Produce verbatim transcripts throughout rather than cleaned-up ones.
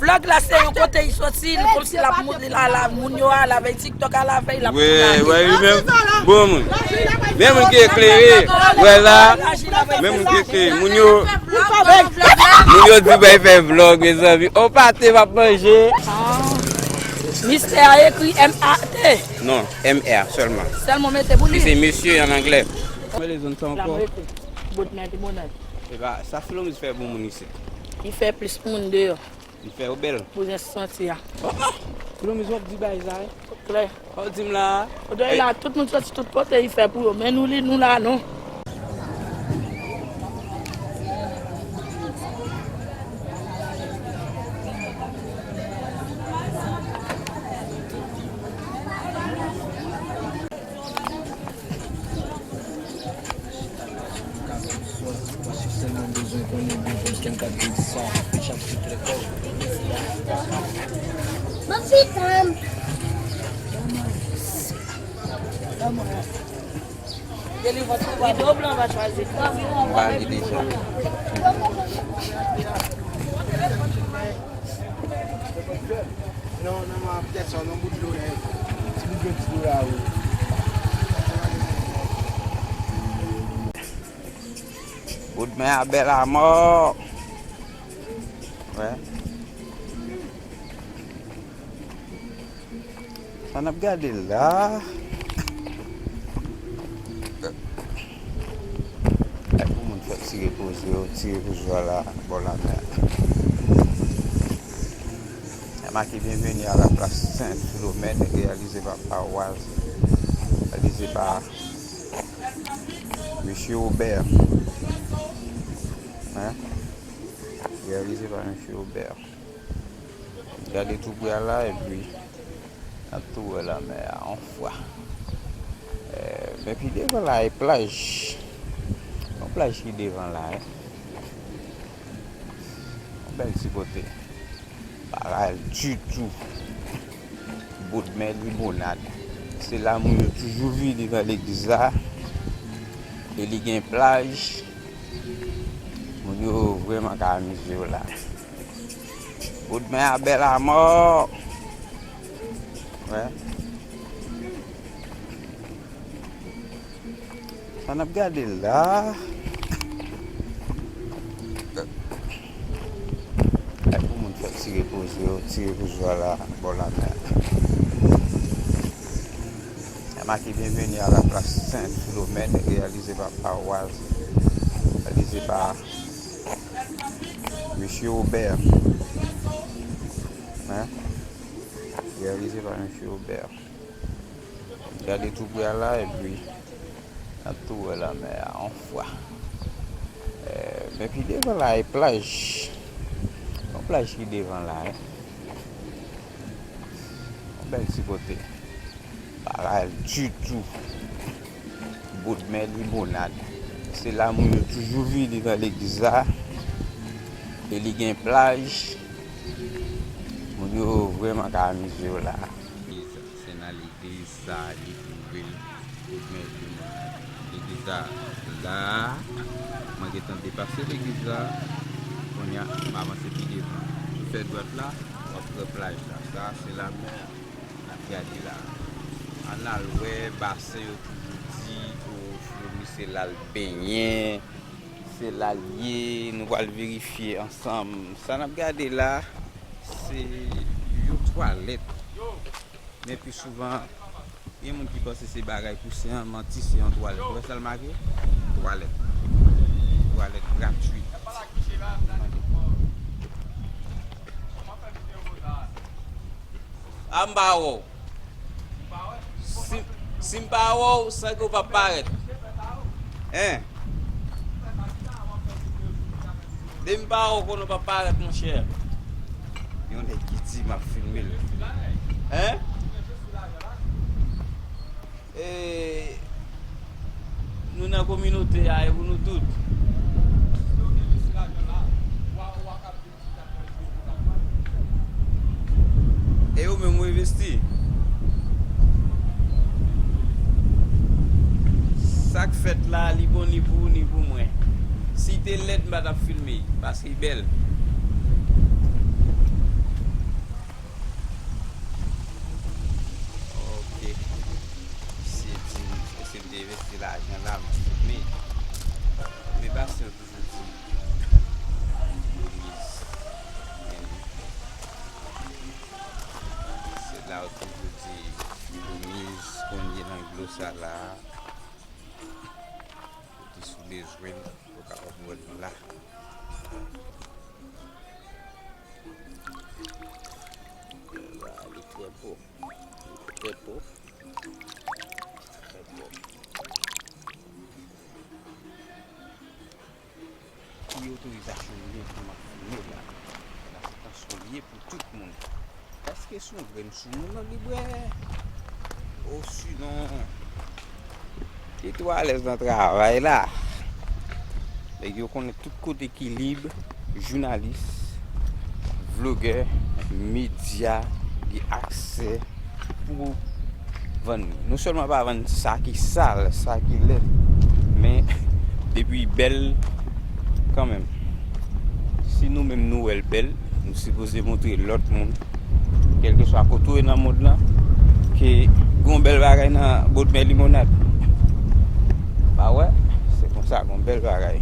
Vlòg la se yon kote li soti, li kòmsi l ap moun, li la, la, moun yo a, l avèy TikTok a, l avèy, l ap wi, wi, li menm. Bon moun. Men moun ki eklere, wè la, men moun ki eklere. Moun yo, moun yo di bay fè vlòg, mezanmi. On pate m ap manje. Mistè a ekri M A T. Non, M R sèlman. Sèlman mete pou li. Li se mesye an anglè. Mwen le zòn sa ankò. Bout men limonad. E pa, sa Filomiz fè bon moun isit. Li fè plis moun deyò. Li fè yo bèl. Bouzen santi a. Oh, oh! Filomiz w ap di bagay sa, wi. Klè. Ou di m la. Ou dwe la, tout moun soti tout kote, li fè pou yo. Men nou, li, nou la, non. Videyo blan pa chwazi. M pa li deja. Non, non, non, pèsòn, non, bout dlo, eh. Ti bout dlo, ti dlo la, wi. Bout men a bèl amò. Wè. Sa n ap gade la? Ay, pou moun fè ti repoze yo, ti repoze yo la, bò lamè a. Sa make Bienvenue à la place Sainte Philomène, réalisé par Pawaz, réalisé par Mesye Obè. Hein? Réalisé par Mesye Obè. Gade tou prè a la, epi n ap tou wè lamè a yon fwa. Eh, men pi devan la, e plaj. Yon plaj ki devan la, wi. Yon bèl ti kote. Pa ray ditou. Bout men limonad. Se la moun yo toujou vini nan legliz la. E li gen plaj. Moun yo vrèman ka amize yo la. Bout men a bèl amò. Wè. Sa n ap gade la? Ay, pou moun fè ti repoze yo, ti repoze yo la, bò lamè a. Sa make Bienvenue à la place Sainte Philomène, réalisé par Pawaz, réalisé par Mesye Obè. Hein? Réalisé par Mesye Obè. Gade tou prè a la, epi n ap tou wè lamè a yon fwa. Eh, men pi devan la, e plaj. Yon plaj ki devan la, wi. Yon bèl ti kote. Pa ray ditou. Bout men limonad. Se la moun yo toujou vini nan legliz la. E li gen plaj. Moun yo vrèman ka amize yo la. Se nan legliz sa li twouve l. Bout men limonad. Legliz sa la. Mwen gentan depase legliz la. Kounye a, m avanse pi devan. Ou fè dwat la, w ap pran plaj la. Sa, se lamè a. N ap gade la. Ann al wè basen yo toujou di, o, Filomiz se la l benyen, se la l ye, nou pral verifye ansanm. Sa n ap gade la, se yon twalèt. Men pi souvan, gen moun ki panse se bagay pou sen an, manti, se yon twalèt. Ou wè sa l make? Twalèt. Twalèt gratwit. A m pa wè w. Si, si m pa wè w, sa ke w p ap parèt. Hein? Depi m pa wè w, konnen w p ap parèt, monchè. Yon nèg ki di m ap filme l. Hein? E, nou nan kominote a, e pou nou tout. E ou menm ou envesti. Sa k fèt la, li bon ni pou ou ni pou mwen. Si te lèd, m pa t ap filme, paske li bèl. Sa la, ou te sou bezwen l, ou kapab wè l la. Li trè pwòp. Li trè pwòp. Trè pwòp. Ki otorizasyon m gen pou m ap filme la? Paske atansyon li ye pou tout moun. Èske se yon grenn soumoun li bwè? Osinon, li twò alèz nan travay la? Nèg yo konnen tout kote ki lib, jounalis, vlogè, medya, gen aksè pou vann li. Nou sèlman pa vann sa ki sal, sa ki lèd, men depi bèl kanmenm. Si nou menm nou wè l bèl, nou sipoze montre lòt moun, kèlkeswa kote w ye nan mond lan, ke gon bèl bagay nan bòdmè limonad. Pa wè? Se konsa, gon bèl bagay.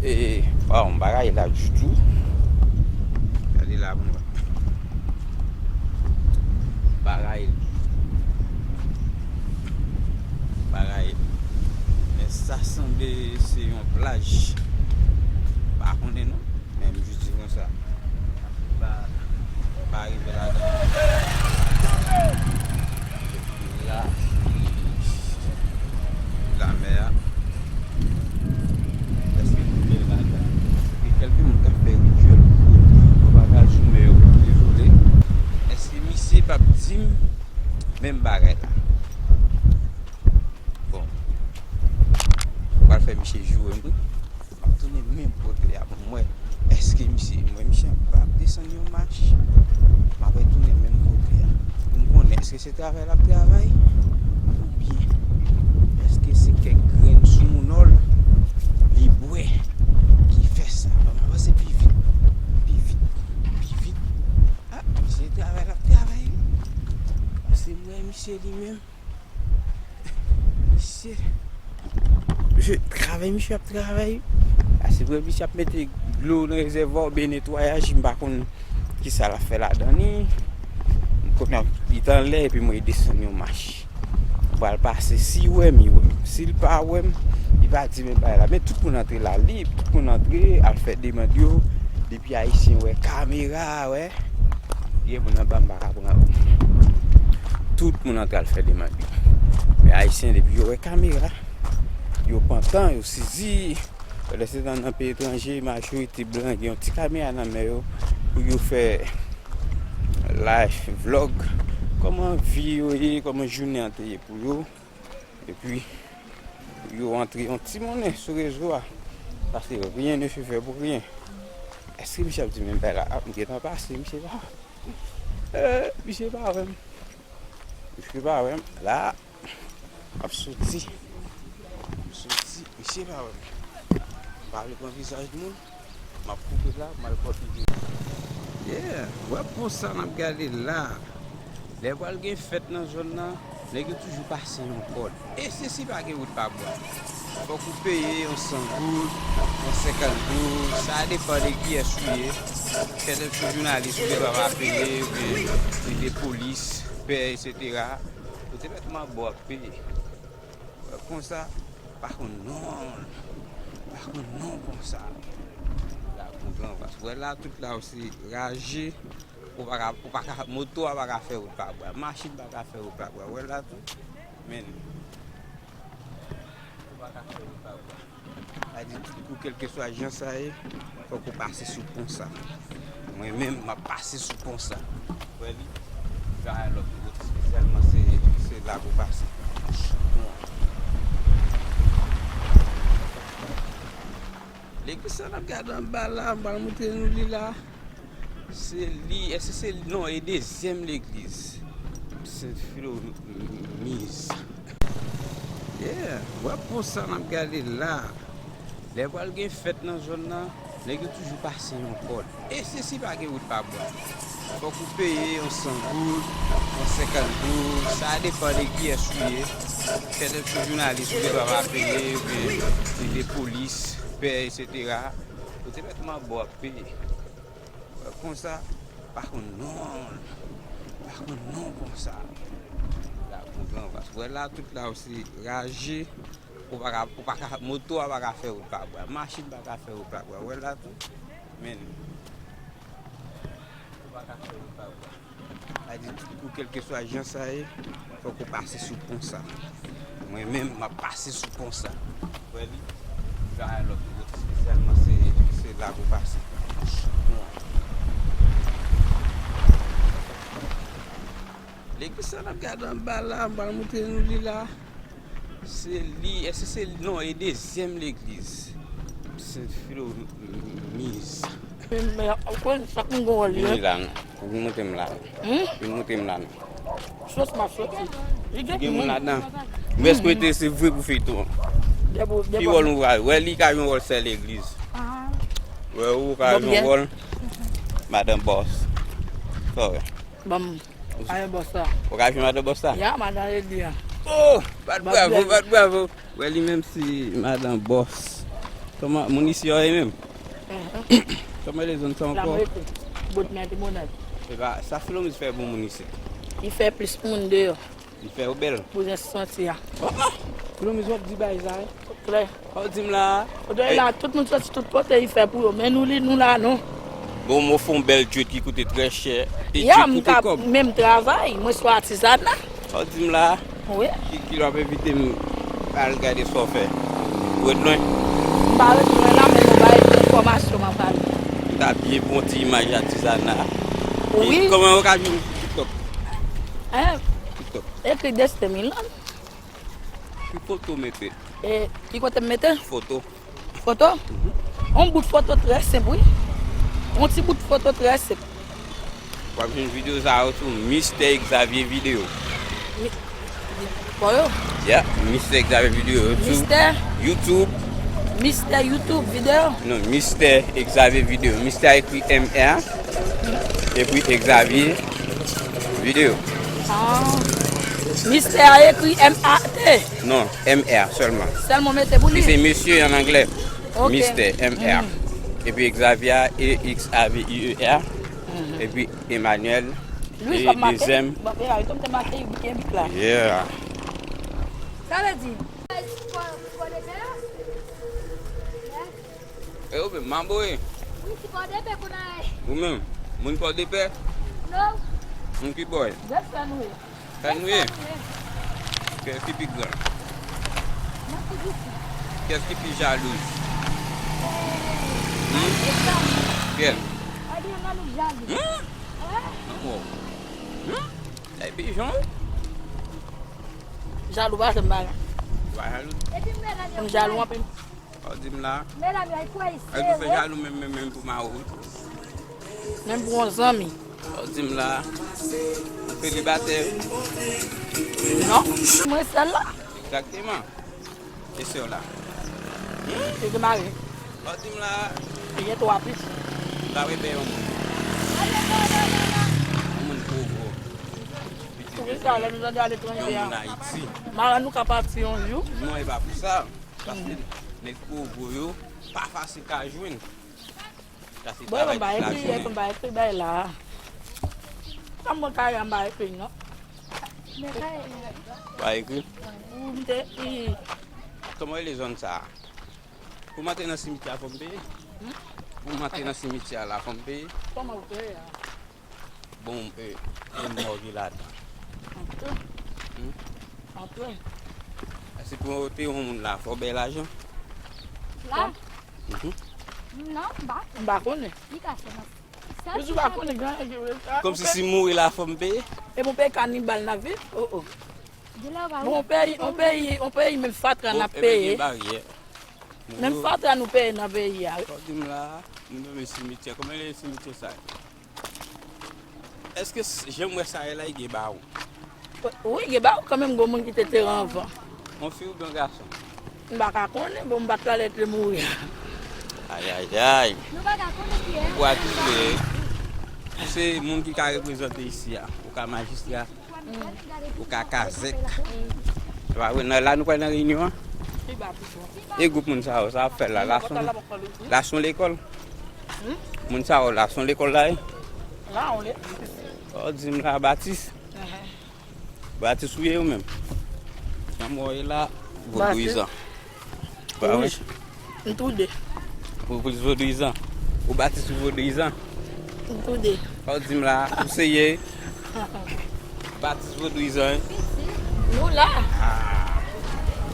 E, waw, m pa rayi la ditou. Gade la pou nou wè. Pa rayi l. Pa rayi l. Men sa sanble se yon plaj. Pa konnen non. Men m jis di konsa. Pa, pa rive ladan. La, lamè a. Èske nou byen ladan? Gen kèlke moun k ap fè rityèl pou yo pa ka zoumen yo. Dezole. Èske misye p ap di m menm bagay la? Bon. Ou pral fè misye joure m wi. M ap tounen menm kote a pou m wè èske misye, m wè misye anba ap desann yon mach. M ap retounen menm kote a pou m konnen èske se travay l ap travay oubyen èske se kèk grenn soumounòl li bwè ki fè sa. Bon, m avanse pi vit, pi vit, pi vit. Ah, misye travay l ap travay wi. Paske m wè misye li menm. Misye, misye travay, misye ap travay. Paske vre, misye ap mete dlo nan rezèvwa oubyen netwayaj, m pa konn kisa l ap fè ladan li. M konnen li t anlè epi mwen desann yon mach. M pral pase, si l wè m, li wè m. Si l pa wè m, li pa di men bagay la. Men tout moun antre la lib, tout moun antre, al fè demann yo. Depi Ayisyen wè kamera, wè. Gen moun anba m pa ka pran. Tout moun antre al fè demann yo. Men Ayisyen, depi yo wè kamera, yo pantan, yo sezi. Lè se nan, nan peyi etranje, majorite blan gen yon ti kamera nan men yo pou yo fè live vlog. Kòman vi yo ye, kòman jounen an te ye pou yo. Epi, yo antre yon ti monnen sou rezo a. Paske rien ne se fait pour rien. Èske misye ap di menm bagay la? Ah, m gentan pase, misye pa. Eh, misye pa wè m. Misye pa wè m. La, m ap soti. M ap soti, misye pa wè m. Pa vle pran vizaj moun. M ap koupe la, m al kòd li. Yeah, w ap pran sa n ap gade la. Lè pral gen fèt nan zòn nan, nèg yo toujou pase yon kòd. E se si pa gen wout pa bwa. Fòk ou peye yon san goud, yon senkant goud, sa depann de kiyès ou ye. Kèlkeswa jounalis, ou gen dwa pa peye, oubyen se de polis, pè, etsetera. Ou te mèt manbo ap peye. Konsa, pa konn non, pa konn non konsa. La, konprann, paske wè la, tout la, ou se raje, ou pa ka, ou pa ka, moto a pa ka fè wout pa bwa, machin pa ka fè wout pa bwa, wè la tou, men, ou pa ka fè wout pa bwa. Sa di tout kou, kèlkeswa jan sa ye, fòk ou pase sou pon sa. Mwen menm, m ap pase sou pon sa. Wè li, li pa gen lòt wout espesyalman, se, se la pou pase. Bon. Legliz sa n ap gade anba la, m pral montre nou li la. Se li, èske se li? Non, e dezyèm legliz. Sent Filomiz. Yeah, w ap pran sa n ap gade la. Lè pral gen fèt nan zòn nan, nèg yo toujou pase yon kòd. E se si pa gen wout pa bwa. Fòk ou peye yon san goud, yon senkant goud, sa depann de kiyès ou ye. Kèlkeswa jounalis, ou gen dwa pa peye, oubyen se de polis, pè, etsetera. Ou te mèt manbo ap peye. Konsa, pa konn non, pa konn non konsa. La, bon, Anfas. Wè la, tout la, ou se raje. Ou pa ka, ou pa ka, moto a pa ka fè wout pa bwa. Machin pa ka fè wout pa bwa. Wè la tou. Men, ou pa ka fè wout pa bwa. Sa di, pou kèlkeswa jan sa ye, fòk ou pase sou pon sa. Mwen menm, m ap pase sou pon sa. Wè li? Jan lòt wout, espesyalman, se, se la pou pase. Bon. Legliz sa n ap gade anba la, m pral montre nou li la. Se li, èske se li? Non, e dezyèm legliz. Sent Filomiz. Men, men, ou konn sa konn gon wòl li, vini la, non. Ou vin montre m la, non. Hmm? Vin montre m la, non. Sos m ap soti. Li gen moun ladan. M espere se vre pou feyton an. Ki wòl nou pral? Wè li ka jwe yon wòl sè legliz. Ah. Wè ou ka jwe yon wòl madan bòs. Sa w wè? Ban m. Madan bòs la. Ou ka jwe madan bòs la? Ya, madan legliz la. Oh! Bat bravo, bat bravo. Wè li menm si madan bòs. Kòman moun isi yo ye menm? Kòman le zòn sa ankò? Bòt mè Timonèt. Epa, sa Filomiz fè bon moun isi? Li fè plis moun deyò. Li fè yo bèl. Bouzen santi a. Oh, oh! Filomiz w ap di bagay sa, wi. Klè. Sa w di m la a? Kote la, tout moun soti tout kote, li fè pou yo. Men nou li, nou la, non. Bon, m ofri w yon bèl djwèt ki koute trè chè. E ya, djwèt m koute ka kòb. Menm travay, mwen sou atizana. Sa w di m la a? Wi. Ki, ki lè w ap envite m al gade sa w fè? Ou ret lwen? M pa ret lwen la, men nou bay enfòmasyon m ap bay. M ta byen pran ti imaj atizana. Wi. E kòman yo ka jwenn TikTok? Hein? TikTok. Ekri Destin Milan. Ki foto w mete? E, ki kote m mete? Foto. Foto? Mhm. On bout foto trè senp, wi. On ti bout foto trè senp. W ap jwenn videyo sa yo sou Mistè Xavier Video. Mi-, mi-, kò yo? Yeah, Mistè Xavier Video sou Mistè? YouTube. Mistè YouTube Video? Non, Mistè Xavier Video. Mistè a ekri M R. Epi Xavier Video. Ah. Mistè a ekri M A T. Non, M R sèlman. Sèlman mete pou li. Li se mesye an anglè. Ok. Mistè, M R. Mhm. Epi Xavier, E X A V I E R. Mhm. Epi Emmanuel, Louis, e w ap make, de zèm. W ap make, w ap make bik la. Yeah. Sa vle di? E ou menm, manbo e? Wi, ti Pòdepè kounye a. Ou menm, moun Pòdepè? Non. Moun ki bò? Dèfè nou ye. Kay nou ye? Kès ki pi gran? Kès ki pi jalouz? Hmm? Kèl? Hmm? Ankò. Hmm? Ay, pijon? Jalou pa janm bagay. Pa jalou? M jalou anpil. Sa w di m la? Medam yo, ay kwè. Ay, tou fè jalou menm, menm, menm pou mari w. Menm pou yon zanmi. Sa w di m la? Ou selibatè? Non, mwen sèl la. Egzakteman. E sè w la? Li te mare. Sa w di m la? Li gen twa pitit. Ou ta wè bè yon moun. Yon moun pwovok. Pitit yo. Yon moun Ayiti. Maran nou ka pati yon jou. Non, e pa pou sa. Paske nèg pwovok yo pa fasil ka jwenn. Sa se travay ki la jounen. Bon, m pa ekri, m pa ekri bay la. Kòm mwen kare a, m pa ekri non. Pa ekri? Ou m te ekri. Kòman rele zòn sa a? Pou m antre nan simityè a, fò m peye? Hmm? Pou m antre nan simityè a la, fò m peye? Kòman ou peye a? Bon, e, e mò ki ladan. Antre. Hmm? Antre. Èske pou w te yon moun la, fò w bay lajan? La? Mhm. Non, m pa konnen. M pa konnen. Li ka fè nan. Yo di w pa konnen gran nèg yo ye sa. Kòmsi si m mouri la, fò m peye? E pou peye kanibal n ap viv? Oh, oh. Bon, on peyi, on peyi, on peyi, menm fatra n ap peye. Bon, e ben, gen baryè. Menm fatra nou peye nan peyi a, wi. Sa w di m la, m nan men simityè. Kòman rele simityè sa? Èske s-, jan m wè sa ye la, gen bawon? Wi, gen bawon kanmenm, gen moun ki te teren anvan. On fi oubyen on gason? M pa ka konnen, bon, m pa t la lè te mouri a. Ayayay. Nou pa ka konnen kiyès. Ou atoufe. Ou se moun ki ka reprezante isi a. Ou ka majistra. Ou ka kazèk. Se pa vre, nan la nou pral nan reyinyon an? E gwoup moun sa yo, sa ap fè la, la son, la son lekòl. Moun sa yo, la son lekòl la ye? La, on lekòl. Sa w di m la, Batis? Mhm. Batis ou ye ou menm? Jan mwen ye la, vodouyizan. Pa vre? Wi. Nou tou de. Ou plis vodouyizan. Ou batis ou vodouyizan. Nou tou de. Sa w di m la, ou serye? Batis vodouyizan, wi. Nou la. Ah.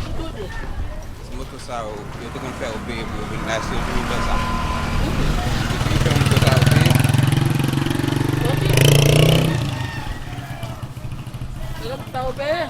Nou tou de. Ti moto sa yo, yo te konn fè yo peye pou yo vin la, se yo toujou fè sa. Yo toujou fè moto sa yo peye. Yo toujou fè yo peye.